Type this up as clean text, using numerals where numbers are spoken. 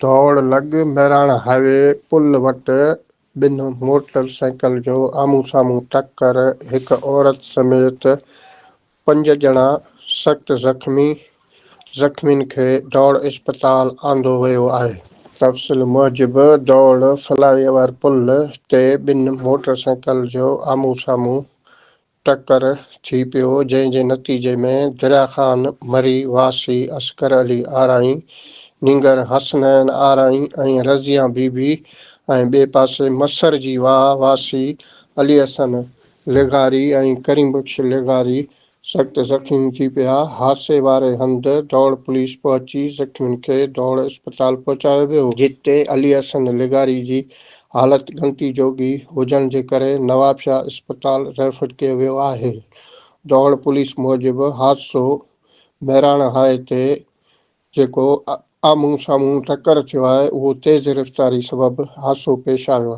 دوڙ لڳ Mehran high V پل وٽ ٻن موٽر سائيڪل جو آمهون سامهون ٽڪر، هڪ عورت سميت پنج ڄڻا سخت زخمي، زخمين کي دوڙ اسپتال آندو ويو آهي. تفصيل موجب دوڙ فلائي اوور پل تي ٻن موٽر سائيڪل جو آمهون سامهون ٽڪر ٿي پيو، جنهن جي نتيجي ۾ دريا خان مري واسي اصغر علي آرائين، نينگر حسنين آرائين ۽ رضيه بي بي ۽ ٻئي پاسي مسر جي واهه واسي علي حسن لغاري ۽ ڪريم بخش لغاري سخت زخمي ٿي پيا، حادثي واري هنڌ دوڙ پوليس پهچي زخمين کي دوڙ اسپتال پهچايو ويو، جتي علي حسن لغاري جي حالت ڳڻتي جوڳي هجڻ جي ڪري نوابشاهه اسپتال ريفر ڪيو ويو آهي. دوڙ پوليس موجب حادثو مهراڻ هاء تي جيڪو آمهون سامهون ٽڪر ٿيو آهي اهو تيز رفتاري سبب حادثو پيش آيو آهي.